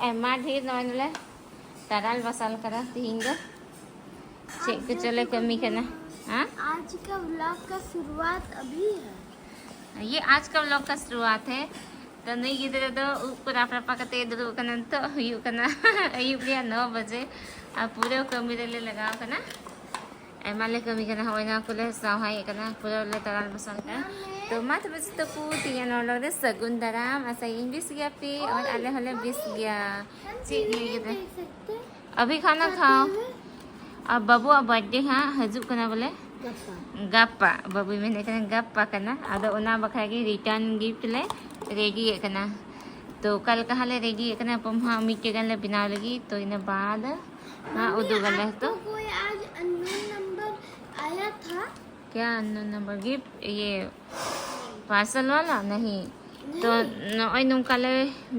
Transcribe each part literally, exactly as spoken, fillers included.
ᱟᱭᱢᱟ ᱰᱷᱮᱨ ᱱᱚᱜᱼᱚᱭ ᱱᱚᱰᱮ ᱛᱟᱨᱟᱞ ᱵᱟᱥᱟᱞ ᱠᱟᱫᱟ ᱛᱤᱦᱤᱧ ᱫᱚ᱾ ᱪᱮᱫ ᱠᱚᱪᱚ ᱞᱮ ᱠᱟᱹᱢᱤ ᱠᱟᱱᱟ᱾ ᱦᱮᱸ? आज का व्लॉग का शुरुआत अभी है। ये आज का व्लॉग का शुरुआत है। ᱛᱚ ᱱᱩᱭ ᱜᱤᱫᱽᱨᱟᱹ ᱫᱚ ᱩᱵ ᱠᱚ ᱨᱟᱯ ᱨᱟᱯᱟ ᱠᱟᱛᱮ ᱫᱩᱲᱩᱵ ᱠᱟᱱᱟ᱾ ᱱᱤᱛᱚᱜ ᱦᱩᱭᱩᱜ ᱠᱟᱱᱟ ᱟᱹᱭᱩᱵ ᱨᱮᱭᱟᱜ ᱱᱚ ᱵᱟᱡᱮ᱾ ᱟᱨ ᱯᱩᱨᱟᱹ ᱠᱟᱹᱢᱤ ᱨᱮᱞᱮ ᱞᱟᱜᱟᱣ ᱠᱟᱱᱟ᱾ ᱟᱭᱢᱟ ᱞᱮ ᱠᱟᱹᱢᱤ ᱠᱟᱱᱟ᱾ ᱦᱚᱸᱜᱼᱚᱭ ᱱᱚᱣᱟ ᱠᱚᱞᱮ ᱥᱟᱶᱦᱟᱭᱮᱫ ᱠᱟᱱᱟ, ᱯᱩᱨᱟᱹ ᱞᱮ ᱛᱟᱨᱟᱞ ᱵᱟᱥᱟᱞ ᱠᱟᱱᱟ᱾ ᱛᱚ ᱢᱟ ᱛᱚᱵᱮ ᱡᱚᱛᱚ ᱠᱚ ᱛᱤᱦᱤᱧᱟᱜ ᱱᱚᱣᱟ vlog ᱨᱮ ᱥᱟᱹᱜᱩᱱ ᱫᱟᱨᱟᱢ᱾ ᱟᱥᱟᱭᱟᱹᱧ ᱵᱮᱥ ᱜᱮᱭᱟ ᱯᱮ ᱟᱨ ᱟᱞᱮ ᱦᱚᱸᱞᱮ ᱵᱮᱥ ᱜᱮᱭᱟ᱾ ᱪᱮᱫ ᱜᱮ ᱜᱤᱫᱽᱨᱟᱹ? ᱟᱵᱷᱤ ᱠᱷᱟᱱᱟ ᱠᱷᱟᱣ᱾ ᱟᱨ ᱵᱟᱹᱵᱩᱣᱟᱜ ᱵᱟᱨᱛᱷᱰᱮ ᱦᱟᱸᱜ ᱦᱤᱡᱩᱜ ᱠᱟᱱᱟ ᱵᱚᱞᱮ᱾ ᱜᱟᱯᱟ᱾ ᱜᱟᱯᱟ, ᱵᱟᱹᱵᱩᱭ ᱢᱮᱱᱮᱫ ᱠᱟᱱᱟ ᱜᱟᱯᱟ ᱠᱟᱱᱟ᱾ ᱟᱫᱚ ᱚᱱᱟ ᱵᱟᱠᱷᱨᱟ ᱜᱮ ᱨᱤᱴᱟᱨᱱ ᱜᱤᱯᱷᱴ ᱞᱮ ᱨᱮᱰᱤᱭᱮᱫ ᱠᱟᱱᱟ᱾ ᱛᱚ ᱚᱠᱟ ᱞᱮᱠᱟ ᱦᱟᱸᱜ ᱞᱮ ᱨᱮᱰᱤᱭᱮᱫ ᱠᱟᱱᱟ, ᱯᱚᱢ ᱦᱟᱸᱜ ᱢᱤᱫᱴᱮᱡ ᱜᱟᱱ ᱞᱮ ᱵᱮᱱᱟᱣ ᱞᱟᱹᱜᱤᱫ᱾ ᱛᱚ ᱤᱱᱟᱹ ᱵᱟᱫ ᱦᱟᱸᱜ ᱩᱫᱩᱜ ᱟᱞᱮ᱾ ᱛᱚ ᱠᱚᱭ ᱟᱡ ᱟᱱᱱᱳᱱ ᱱᱟᱢᱵᱟᱨ ᱟᱭᱟ ᱛᱷᱟ᱾ क्या अननोन नंबर? गिफ्ट, ये पार्सल वाला? नहीं। तो ᱱᱚᱜᱼᱚᱭ ᱱᱚᱝᱠᱟ ᱞᱮ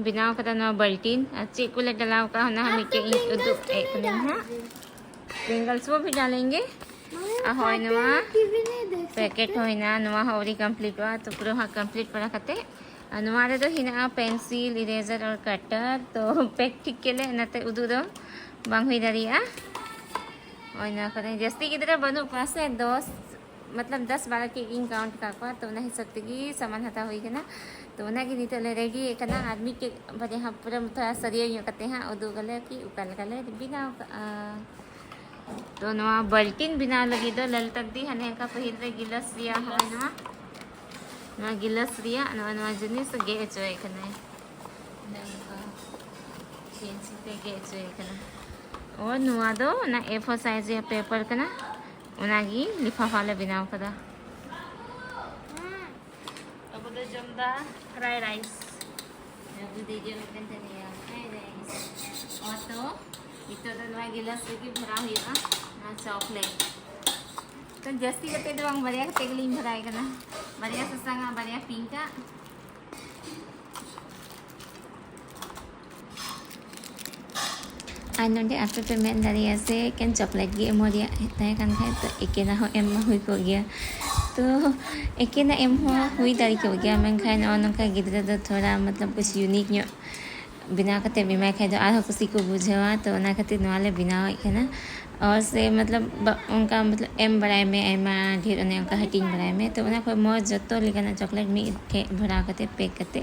ᱵᱮᱱᱟᱣ ᱠᱟᱫᱟ ᱱᱚᱣᱟ ᱵᱟᱹᱞᱴᱤᱱ᱾ ᱟᱨ ᱪᱮᱫ ᱠᱚᱞᱮ ᱰᱟᱞᱟᱣ ᱠᱟᱜᱼᱟ, ᱚᱱᱟ ᱦᱚᱸ ᱢᱤᱫᱴᱮᱡ ᱤᱧ ᱩᱫᱩᱜ ᱮᱫ ᱠᱟᱹᱱᱟᱹᱧ ᱦᱟᱸᱜ᱾ ᱯᱨᱤᱝᱜᱞᱥ ᱠᱚ ᱵᱷᱤ ᱰᱟᱞᱮᱝᱜᱮ᱾ ᱟᱨ ᱦᱳᱭ, ᱱᱚᱣᱟ ᱯᱮᱠᱮᱴ ᱦᱩᱭᱱᱟ, ᱱᱚᱣᱟ ᱦᱚᱸ ᱟᱹᱣᱨᱤ ᱠᱚᱢᱯᱞᱤᱴᱚᱜᱼᱟ᱾ ᱛᱚ ᱯᱩᱨᱟᱹ ᱦᱟᱸᱜ ᱠᱚᱢᱯᱞᱤᱴ ᱵᱟᱲᱟ ᱠᱟᱛᱮ, ᱟᱨ ᱱᱚᱣᱟ ᱨᱮᱫᱚ ᱦᱮᱱᱟᱜᱼᱟ ᱯᱮᱱᱥᱤᱞ, ᱤᱨᱮᱡᱟᱨ ᱟᱨ ᱠᱟᱴᱟᱨ᱾ ᱛᱚ ᱯᱮᱠ ᱴᱷᱤᱠ ᱠᱮᱫ ᱞᱮ, ᱚᱱᱟᱛᱮ ᱩᱫᱩᱜ ᱫᱚ ᱵᱟᱝ ᱦᱩᱭ ᱫᱟᱲᱮᱭᱟᱜᱼᱟ᱾ ᱦᱳᱭ, ᱱᱚᱣᱟ ᱠᱚᱨᱮ ᱡᱟᱹᱥᱛᱤ ᱜᱤᱫᱽᱨᱟᱹ ᱵᱟᱹᱱᱩᱜ ᱠᱚᱣᱟ ᱥᱮ, ᱫᱚᱥ, ᱢᱚᱛᱞᱚᱵ ᱫᱚᱥ ᱵᱟᱨᱚ ᱴᱤ ᱜᱤᱧ ᱠᱟᱣᱩᱱᱴ ᱟᱠᱟᱫ ᱠᱚᱣᱟ᱾ ᱛᱚ ᱚᱱᱟ ᱦᱤᱥᱟᱹᱵ ᱛᱮᱜᱮ ᱥᱟᱢᱟᱱ ᱦᱟᱛᱟᱣ ᱦᱩᱭ ᱠᱟᱱᱟ᱾ ᱛᱚ ᱚᱱᱟᱜᱮ ᱱᱤᱛᱚᱜ ᱞᱮ ᱨᱮᱰᱤᱭᱮᱫ ᱠᱟᱱᱟ᱾ ᱟᱨ ᱢᱤᱫᱴᱮᱡ ᱵᱟᱨᱭᱟ ᱦᱟᱸᱜ ᱯᱩᱨᱟᱹ ᱛᱷᱚᱲᱟ ᱥᱟᱹᱨᱭᱟᱹ ᱧᱚᱜ ᱠᱟᱛᱮ ᱦᱟᱸᱜ ᱩᱫᱩᱜ ᱟᱞᱮ ᱠᱤ ᱚᱠᱟ ᱞᱮᱠᱟ ᱞᱮ ᱵᱮᱱᱟᱣ ᱠᱟᱜᱼᱟ᱾ ᱛᱚ ᱱᱚᱣᱟ ᱵᱟᱹᱞᱴᱤᱱ ᱵᱮᱱᱟᱣ ᱞᱟᱹᱜᱤᱫ ᱫᱚ ᱞᱟᱞ ᱛᱟᱠᱫᱤ ᱦᱟᱱᱮ ᱚᱱᱠᱟ ᱯᱟᱹᱦᱤᱞ ᱨᱮ ᱜᱤᱞᱟᱹᱥ ᱨᱮᱭᱟᱜ ᱦᱚᱸᱜᱼᱚᱭ ᱱᱚᱣᱟ, ᱱᱚᱣᱟ ᱜᱤᱞᱟᱹᱥ ᱨᱮᱭᱟᱜ ᱱᱚᱣᱟ, ᱱᱚᱣᱟ ᱡᱤᱱᱤᱥ ᱜᱮᱫ ᱦᱚᱪᱚᱭᱮ ᱠᱟᱱᱟᱭ᱾ ᱚᱱᱮ ᱚᱱᱠᱟ ᱠᱷᱮᱱᱪᱤ ᱛᱮ ᱜᱮᱫ ᱦᱚᱪᱚᱭᱮ ᱠᱟᱱᱟ᱾ ᱟᱨ ᱱᱚᱣᱟ ᱫᱚ ᱚᱱᱟ ᱮ ᱯᱷᱳᱨ ᱥᱟᱭᱤᱡ ᱨᱮᱭᱟᱜ ᱯᱮᱯᱟᱨ ᱠᱟᱱᱟ, ᱚᱱᱟᱜᱮ ᱞᱤᱯᱷᱟᱯᱷᱟ ᱞᱮ ᱵᱮᱱᱟᱣ ᱠᱟᱫᱟ᱾ ᱟᱵᱚ ᱫᱚ ᱡᱚᱢ ᱫᱟ ᱯᱷᱨᱟᱭ ᱨᱟᱭᱤᱥ᱾ ᱟᱵᱚ ᱫᱚ ᱡᱚᱢᱮᱫ ᱠᱟᱱ ᱛᱟᱦᱮᱱᱟ ᱯᱷᱨᱟᱭ ᱨᱟᱭᱤᱥ᱾ ᱚ ᱛᱚ, ᱱᱤᱛᱚᱜ ᱫᱚ ᱱᱚᱣᱟ ᱜᱤᱞᱟᱥ ᱨᱮᱜᱮ ᱵᱷᱚᱨᱟᱣ ᱦᱩᱭᱩᱜᱼᱟ ᱱᱚᱣᱟ ᱪᱚᱠᱞᱮᱴ᱾ ᱛᱚ ᱡᱟᱹᱥᱛᱤ ᱠᱟᱛᱮ ᱫᱚ ᱵᱟᱝ, ᱵᱟᱨᱭᱟ ᱠᱟᱛᱮ ᱜᱮᱞᱤᱧ ᱵᱷᱚᱨᱟᱣ ᱠᱟᱱᱟ᱾ ᱵᱟᱨᱭᱟ ᱥᱟᱥᱟᱝ ᱟᱜ, ᱵᱟᱨᱭᱟ ᱯᱤᱝᱠ ᱟᱜ᱾ ᱟᱨ ᱱᱚᱰᱮ ᱟᱯᱮ ᱯᱮ ᱢᱮᱱ ᱫᱟᱲᱮᱭᱟᱜᱼᱟ ᱥᱮ ᱮᱠᱮᱱ ᱪᱚᱠᱞᱮᱴ ᱜᱮ ᱮᱢᱚᱜ ᱨᱮᱭᱟᱜ ᱛᱟᱦᱮᱸ ᱠᱟᱱ ᱠᱷᱟᱡ, ᱛᱚ ᱮᱠᱮᱱᱟᱜ ᱦᱚᱸ ᱮᱢ ᱢᱟ ᱦᱩᱭ ᱠᱚᱜ ᱜᱮᱭᱟ᱾ ᱛᱚ ᱮᱠᱮᱱᱟᱜ ᱮᱢ ᱦᱚᱸ ᱦᱩᱭ ᱫᱟᱲᱮ ᱠᱚᱜ ᱜᱮᱭᱟ, ᱢᱮᱱᱠᱷᱟᱱ ᱱᱚᱜᱼᱚ ᱱᱚᱝᱠᱟ ᱜᱤᱫᱽᱨᱟᱹ ᱫᱚ ᱛᱷᱚᱲᱟ ᱢᱚᱛᱞᱚᱵ ᱠᱩᱪ ᱤᱭᱩᱱᱤᱠ ᱧᱚᱜ ᱵᱮᱱᱟᱣ ᱠᱟᱛᱮ ᱮᱢᱟᱭ ᱠᱷᱟᱡ ᱫᱚ ᱟᱨᱦᱚᱸ ᱠᱩᱥᱤ ᱠᱚ ᱵᱩᱡᱷᱟᱹᱣᱟ᱾ ᱛᱚ ᱚᱱᱟ ᱠᱷᱟᱹᱛᱤᱨ ᱱᱚᱣᱟ ᱞᱮ ᱵᱮᱱᱟᱣᱮᱫ ᱠᱟᱱᱟ᱾ ᱟᱨ ᱥᱮ ᱢᱚᱛᱞᱚᱵ ᱵᱟ- ᱚᱱᱠᱟ ᱢᱚᱛᱞᱚᱵ ᱮᱢ ᱵᱟᱲᱟᱭ ᱢᱮ, ᱟᱭᱢᱟ ᱰᱷᱮᱨ ᱚᱱᱮ ᱚᱱᱠᱟ ᱦᱟᱹᱴᱤᱧ ᱵᱟᱲᱟᱭ ᱢᱮ᱾ ᱛᱚ ᱚᱱᱟ ᱠᱷᱚᱡ ᱢᱚᱡᱽ ᱡᱚᱛᱚ ᱞᱮᱠᱟᱱᱟᱜ ᱪᱚᱠᱞᱮᱴ ᱢᱤᱫ ᱴᱷᱮᱡ ᱵᱷᱚᱨᱟᱣ ᱠᱟᱛᱮ ᱯᱮᱠ ᱠᱟᱛᱮ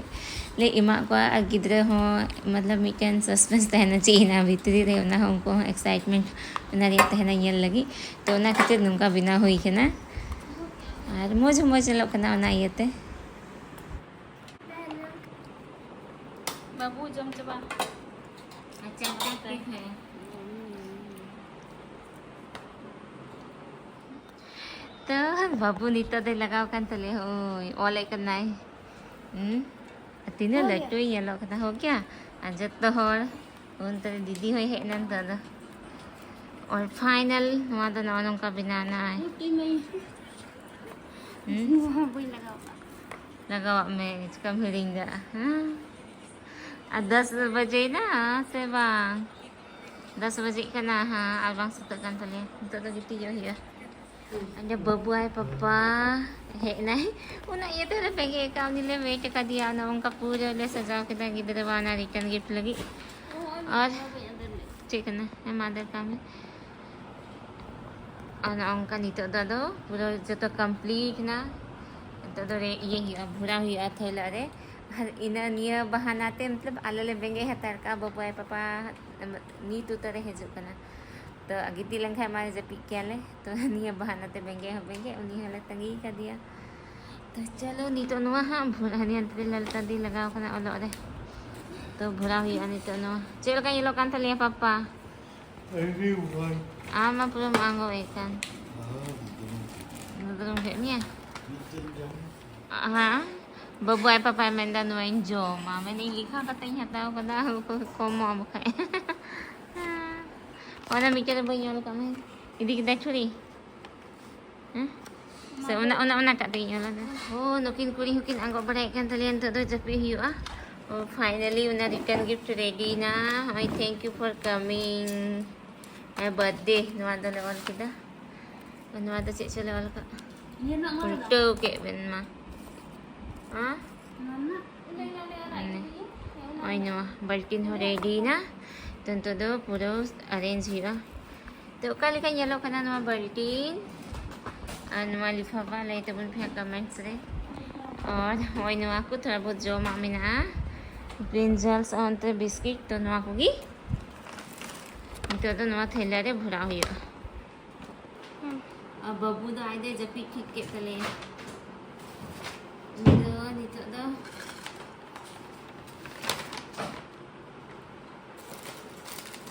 ᱞᱮ ᱮᱢᱟᱜ ᱠᱚᱣᱟ᱾ ᱟᱨ ᱜᱤᱫᱽᱨᱟᱹ ᱦᱚᱸ ᱢᱚᱛᱞᱚᱵ ᱢᱤᱫᱴᱮᱱ ᱥᱟᱥᱯᱮᱱᱥ ᱛᱟᱦᱮᱱᱟ ᱪᱮᱫ ᱦᱮᱱᱟᱜᱼᱟ ᱵᱷᱤᱛᱨᱤ ᱨᱮ, ᱚᱱᱟ ᱦᱚᱸ ᱩᱱᱠᱩ ᱦᱚᱸ ᱮᱠᱥᱟᱭᱤᱴᱢᱮᱱᱴ ᱚᱱᱟ ᱨᱮᱭᱟᱜ ᱛᱟᱦᱮᱱᱟ ᱧᱮᱞ ᱞᱟᱹᱜᱤᱫ᱾ ᱛᱚ ᱚᱱᱟ ᱠᱷᱟᱹᱛᱤᱨ ᱱᱚᱝᱠᱟ ᱵᱮᱱᱟᱣ ᱦᱩᱭ ᱠᱟᱱᱟ᱾ ᱟᱨ ᱢᱚᱡᱽ ᱦᱚᱸ ᱢᱚᱡᱽ ᱧᱮᱞᱚᱜ ᱠᱟᱱᱟ ᱚᱱᱟ ᱤᱭᱟᱹᱛᱮ᱾ ᱵᱟᱹᱵᱩ ᱡᱚᱢ ᱪᱟᱵᱟ᱾ ᱟᱪᱪᱷᱟ, ᱟᱪᱪᱷᱟ, ᱴᱷᱤᱠ ᱦᱮᱸ᱾ ᱛᱚ ᱵᱟᱹᱵᱩ ᱱᱤᱛᱚᱜ ᱫᱚᱭ ᱞᱟᱜᱟᱣ ᱠᱟᱱ ᱛᱟᱞᱮᱭᱟ, ᱦᱳᱭ, ᱚᱞᱮᱫ ᱠᱟᱱᱟᱭ᱾ ᱦᱩᱸ? ᱟᱨ ᱛᱤᱱᱟᱹᱜ ᱦᱳᱭ᱾ ᱞᱟᱹᱴᱩᱭ ᱧᱮᱞᱚᱜ ᱠᱟᱱᱟ, ᱦᱳ ᱠᱭᱟ? ᱟᱨ ᱡᱚᱛᱚ ᱦᱚᱲ ᱚᱱᱛᱮ ᱨᱮ ᱫᱤᱫᱤ ᱦᱚᱸᱭ ᱦᱮᱡ ᱮᱱᱟ ᱱᱤᱛᱚᱜ ᱫᱚ᱾ ᱟᱨ ᱯᱷᱟᱭᱱᱟᱞ ᱱᱚᱣᱟ ᱫᱚ ᱱᱚᱜᱼᱚ ᱱᱚᱝᱠᱟ ᱵᱮᱱᱟᱣ ᱮᱱᱟ᱾ ᱦᱩᱸ? ᱱᱚᱣᱟ ᱵᱟᱹᱧ ᱞᱟᱜᱟᱣ ᱠᱟᱜ᱾ ᱞᱟᱜᱟᱣᱟᱜ ᱢᱮ, ᱪᱤᱠᱟᱢ ᱦᱤᱲᱤᱧ ᱫᱟ? ᱦᱮᱸ? ᱟᱨ ᱫᱚᱥ ᱵᱟᱡᱮᱭᱮᱱᱟ ᱥᱮ ᱵᱟᱝ? ᱫᱚᱥ ᱵᱟᱡᱮᱜ ᱠᱟᱱᱟ ᱦᱟᱸᱜ, ᱟᱨ ᱵᱟᱝ ᱥᱟᱹᱛᱟᱹᱜ ᱠᱟᱱ ᱛᱟᱞᱮᱭᱟ᱾ ᱱᱤᱛᱚᱜ ᱫᱚ ᱜᱤᱛᱤᱡᱚᱜ ᱦᱩᱭᱩᱜᱼᱟ᱾ ᱚᱸᱰᱮ ᱵᱟᱹᱵᱩ ᱟᱭ ᱯᱟᱯᱟ ᱦᱮᱡ ᱮᱱᱟᱭ, ᱚᱱᱟ ᱤᱭᱟᱹᱛᱮ ᱞᱮ ᱵᱮᱸᱜᱮᱫ ᱟᱠᱟᱫ, ᱩᱱᱤ ᱞᱮ ᱣᱮᱴ ᱟᱠᱟᱫᱮᱭᱟ᱾ ᱚᱱᱮ ᱚᱱᱠᱟ ᱯᱩᱨᱟᱹ ᱞᱮ ᱥᱟᱡᱟᱣ ᱠᱮᱫᱟ ᱜᱤᱫᱽᱨᱟᱹ ᱵᱟᱱᱟ ᱨᱤᱴᱟᱨᱱ ᱜᱤᱯᱷᱴ ᱞᱟᱹᱜᱤᱫ᱾ ᱟᱨ ᱪᱮᱫ ᱠᱟᱱᱟ? ᱦᱮᱸ, ᱢᱟ ᱟᱫᱮᱨ ᱠᱟᱜ ᱢᱮ᱾ ᱟᱨ ᱱᱚᱜᱼᱚ ᱱᱚᱝᱠᱟ ᱱᱤᱛᱚᱜ ᱫᱚ ᱟᱫᱚ ᱯᱩᱨᱟᱹ ᱡᱚᱛᱚ ᱠᱚᱢᱯᱞᱤᱴ ᱮᱱᱟ᱾ ᱱᱤᱛᱚᱜ ᱫᱚ ᱨᱮ ᱤᱭᱟᱹ ᱦᱩᱭᱩᱜᱼᱟ, ᱵᱷᱚᱨᱟᱣ ᱦᱩᱭᱩᱜᱼᱟ ᱛᱷᱟᱹᱭᱞᱟᱹ ᱨᱮ᱾ ᱟᱨ ᱤᱱᱟᱹ ᱱᱤᱭᱟᱹ ᱵᱟᱦᱟᱱᱟ ᱛᱮ ᱢᱚᱛᱞᱚᱵ ᱟᱞᱮ ᱞᱮ ᱵᱮᱸᱜᱮᱫ ᱦᱟᱛᱟᱲ ᱠᱟᱜᱼᱟ, ᱵᱟᱹᱵᱩ ᱟᱭ ᱯᱟᱯᱟ ᱱᱤᱛ ᱩᱛᱟᱹᱨᱮ ᱦᱤᱡᱩᱜ ᱠᱟᱱᱟ᱾ ᱛᱚ ᱜᱤᱛᱤᱡ ᱞᱮᱱᱠᱷᱟᱱ ᱢᱟ ᱡᱟᱹᱯᱤᱫ ᱠᱮᱭᱟᱞᱮ᱾ ᱛᱚ ᱱᱤᱭᱟᱹ ᱵᱟᱦᱟᱱᱟ ᱛᱮ ᱵᱮᱸᱜᱮᱫ ᱦᱚᱸ ᱵᱮᱸᱜᱮᱫ, ᱩᱱᱤ ᱦᱚᱸᱞᱮ ᱛᱟᱺᱜᱤ ᱠᱟᱫᱮᱭᱟ᱾ ᱛᱚ ᱪᱚᱞᱚ ᱱᱤᱛᱚᱜ ᱱᱚᱣᱟ ᱦᱟᱸᱜ ᱵᱷᱚᱨ-, ᱦᱟᱹᱱᱤ ᱦᱟᱱᱛᱮ ᱨᱮ ᱞᱟᱞᱠᱟᱫᱤ ᱞᱟᱜᱟᱣ ᱠᱟᱱᱟ ᱚᱞᱚᱜ ᱨᱮ᱾ ᱛᱚ ᱵᱷᱚᱨᱟᱣ ᱦᱩᱭᱩᱜᱼᱟ ᱱᱤᱛᱚᱜ ᱱᱚᱣᱟ᱾ ᱪᱮᱫ ᱞᱮᱠᱟ ᱧᱮᱞᱚᱜ ᱠᱟᱱ ᱛᱟᱞᱮᱭᱟ ᱯᱟᱯᱟ? Everyone. ᱟᱢ ᱢᱟ ᱯᱩᱨᱟᱹᱢ ᱟᱸᱜᱚᱵ ᱮ ᱠᱟᱱ᱾ ᱦᱮᱸ, ᱫᱩᱫᱽᱨᱩᱢ᱾ ᱫᱩᱫᱽᱨᱩᱢ ᱠᱮᱫ ᱢᱮᱭᱟ? ᱢᱤᱫᱴᱮᱱ ᱡᱚᱢ᱾ ᱦᱮᱸ, ᱵᱟᱹᱵᱩ ᱟᱭ ᱯᱟᱯᱟᱭ ᱢᱮᱱᱫᱟ ᱱᱚᱣᱟᱧ ᱡᱚᱢᱟ, ᱢᱮᱱᱫᱟᱹᱧ ᱞᱮᱠᱷᱟ ᱠᱟᱛᱮᱧ ᱦᱟᱛᱟᱣ ᱠᱟᱫᱟ, ᱠᱚᱢᱚᱜᱼᱟ ᱵᱟᱠᱷᱟᱡ᱾ ᱚᱱᱟ ᱢᱤᱫᱴᱮᱱ ᱨᱮ ᱵᱟᱹᱧ ᱚᱞ ᱠᱟᱜ ᱢᱮ, ᱤᱫᱤ ᱠᱮᱫᱟᱭ ᱪᱷᱩᱨᱤ᱾ ᱦᱮᱸ? ᱥᱮ ᱚᱱᱟ, ᱚᱱᱟ, ᱚᱱᱟᱴᱟᱜ ᱛᱮᱜᱮᱧ ᱚᱞᱟ᱾ ᱳ, ᱱᱩᱠᱤᱱ ᱠᱩᱲᱤ ᱦᱚᱸᱠᱤᱱ ᱟᱸᱜᱚᱵ ᱵᱟᱲᱟᱭᱮᱫ ᱠᱟᱱ ᱛᱟᱞᱮᱭᱟ, ᱱᱤᱛᱚᱜ ᱫᱚ ᱡᱟᱹᱯᱤᱫ ᱦᱩᱭᱩᱜᱼᱟ᱾ ᱳ, finally ᱚᱱᱟ return gift ready ᱱᱟ᱾ ᱦᱚᱸᱜᱼᱚᱭ, thank you for coming. ᱦᱮᱸ, birthday, ᱱᱚᱣᱟ ᱫᱚᱞᱮ ᱚᱞ ᱠᱮᱫᱟ᱾ ᱟᱨ ᱱᱚᱣᱟ ᱫᱚ ᱪᱮᱫ ᱪᱚᱞᱮ ᱚᱞ ᱠᱟᱜ? ᱤᱭᱟᱹ ᱨᱮᱱᱟᱜ ᱱᱚᱣᱟ ᱫᱚ? ᱩᱞᱴᱟᱹᱣ ᱠᱮᱫ ᱵᱮᱱ ᱢᱟ᱾ ᱦᱮᱸ? ᱱᱚᱣᱟ ᱨᱮᱱᱟᱜ? ᱢᱟᱱᱮ᱾ ᱱᱚᱜᱼᱚᱭ ᱱᱚᱣᱟ ᱵᱟᱹᱞᱴᱤᱱ ᱦᱚᱸ ᱨᱮᱰᱤᱭᱮᱱᱟ᱾ ᱛᱚ ᱱᱤᱛᱚᱜ ᱫᱚ ᱯᱩᱨᱟᱹ ᱟᱨᱮᱧᱡᱽ ᱦᱩᱭᱩᱜᱼᱟ᱾ ᱛᱚ ᱚᱠᱟ ᱞᱮᱠᱟ ᱧᱮᱞᱚᱜ ᱠᱟᱱᱟ ᱱᱚᱣᱟ ᱵᱟᱹᱞᱴᱤᱱ ᱟᱨ ᱱᱚᱣᱟ ᱞᱤᱯᱷᱟᱯᱷᱟ, ᱞᱟᱹᱭ ᱛᱟᱵᱚᱱ ᱯᱮ ᱦᱟᱸᱜ ᱠᱚᱢᱮᱱᱴᱥ ᱨᱮ᱾ ᱟᱨ ᱱᱚᱜᱼᱚᱭ ᱱᱚᱣᱟ ᱠᱚ ᱛᱷᱚᱲᱟ ᱵᱚᱦᱩᱛ ᱡᱚᱢᱟᱜ ᱢᱮᱱᱟᱜᱼᱟ, ᱵᱨᱤᱱᱡᱟᱞᱥ ᱟᱨ ᱚᱱᱛᱮ ᱵᱤᱥᱠᱤᱴ᱾ ᱛᱚ ᱱᱚᱣᱟ ᱠᱚᱜᱮ ᱱᱤᱛᱚᱜ ᱫᱚ ᱱᱚᱣᱟ ᱛᱷᱮᱞᱟ ᱨᱮ ᱵᱷᱚᱨᱟᱣ ᱦᱩᱭᱩᱜᱼᱟ᱾ ᱟᱨ ᱵᱟᱹᱵᱩ ᱫᱚ ᱟᱡ ᱫᱚᱭ ᱡᱟᱹᱯᱤᱫ ᱴᱷᱤᱠ ᱠᱮᱫ ᱛᱟᱞᱮᱭᱟ᱾ ᱤᱧ ᱫᱚ ᱱᱤᱛᱚᱜ ᱫᱚ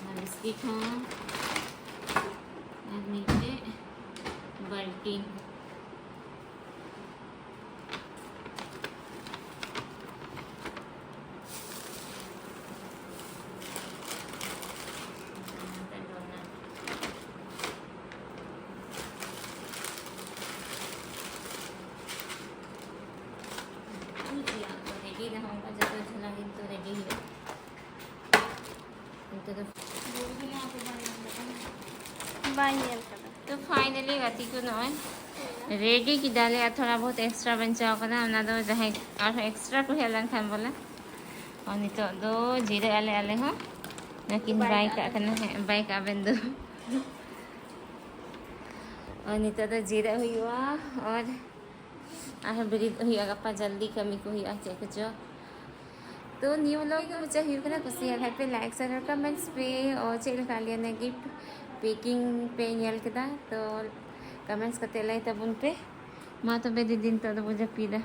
ᱚᱱᱟ ᱵᱤᱥᱠᱤᱴ ᱦᱚᱸ ᱟᱨ ᱢᱤᱫᱴᱮᱡ ᱵᱟᱹᱞᱴᱤᱱ᱾ ᱨᱮᱰᱤ ᱨᱮᱦᱚᱸ ᱚᱱᱠᱟ ᱡᱚᱛᱚ ᱡᱷᱚᱞᱟ ᱠᱤᱱᱛᱩ ᱨᱮᱰᱤ ᱦᱩᱭᱩᱜᱼᱟ᱾ ᱱᱤᱛᱚᱜ ᱫᱚ ᱵᱟᱭ ᱧᱮᱞ ᱠᱟᱫᱟ᱾ ᱛᱚ finally ᱜᱟᱛᱮ ᱠᱚ ᱱᱚᱜᱼᱚᱭ ᱨᱮᱰᱤ ᱠᱮᱫᱟᱞᱮ, ᱟᱨ ᱛᱷᱚᱲᱟ ᱵᱚᱦᱩᱛ ᱮᱠᱥᱴᱨᱟ ᱵᱟᱧᱪᱟᱣ ᱠᱟᱱᱟ, ᱚᱱᱟ ᱫᱚ ᱡᱟᱦᱟᱸᱭ ᱟᱨᱦᱚᱸ ᱮᱠᱥᱴᱨᱟ ᱠᱚ ᱦᱮᱡ ᱞᱮᱱᱠᱷᱟᱱ ᱵᱚᱞᱮ᱾ ᱟᱨ ᱱᱤᱛᱚᱜ ᱫᱚ ᱡᱤᱨᱟᱹᱜ ᱟᱞᱮ, ᱟᱞᱮ ᱦᱚᱸ᱾ ᱱᱟᱹᱠᱤᱱ ᱵᱟᱭ ᱵᱟᱭ ᱠᱟᱜ ᱠᱟᱜ ᱠᱟᱱᱟ, ᱦᱮᱸ, ᱵᱟᱭ ᱠᱟᱜ ᱟᱵᱮᱱ ᱫᱚ᱾ ᱟᱨ ᱱᱤᱛᱚᱜ ᱫᱚ ᱡᱤᱨᱟᱹᱜ ᱦᱩᱭᱩᱜᱼᱟ, ᱟᱨ ᱟᱨᱦᱚᱸ ᱵᱮᱨᱮᱫ ᱦᱩᱭᱩᱜᱼᱟ, ᱜᱟᱯᱟ ᱡᱚᱞᱫᱤ ᱠᱟᱹᱢᱤ ᱠᱚ ᱦᱩᱭᱩᱜᱼᱟ, ᱪᱮᱫ ᱠᱚᱪᱚ᱾ ᱛᱚ ᱱᱤᱭᱟᱹ vlog ᱫᱚ ᱢᱩᱪᱟᱹᱫ ᱦᱩᱭᱩᱜ ᱠᱟᱱᱟ᱾ ᱠᱩᱥᱤᱭᱟᱜ ᱠᱷᱟᱡ ᱯᱮ like, share ᱟᱨ comments ᱯᱮ᱾ ᱚ, ᱪᱮᱫ ᱞᱮᱠᱟ ᱟᱞᱮᱭᱟᱜ ᱱᱤᱭᱟᱹ gift packing ᱯᱮ ᱧᱮᱞ ᱠᱮᱫᱟ? ᱛᱚ comments ᱠᱟᱛᱮ ᱞᱟᱹᱭ ᱛᱟᱵᱚᱱ ᱯᱮ᱾ ᱢᱟ ᱛᱚᱵᱮ ᱫᱤᱫᱤ, ᱱᱤᱛᱚᱜ ᱫᱚᱵᱚ ᱡᱟᱹᱯᱤᱫᱟ᱾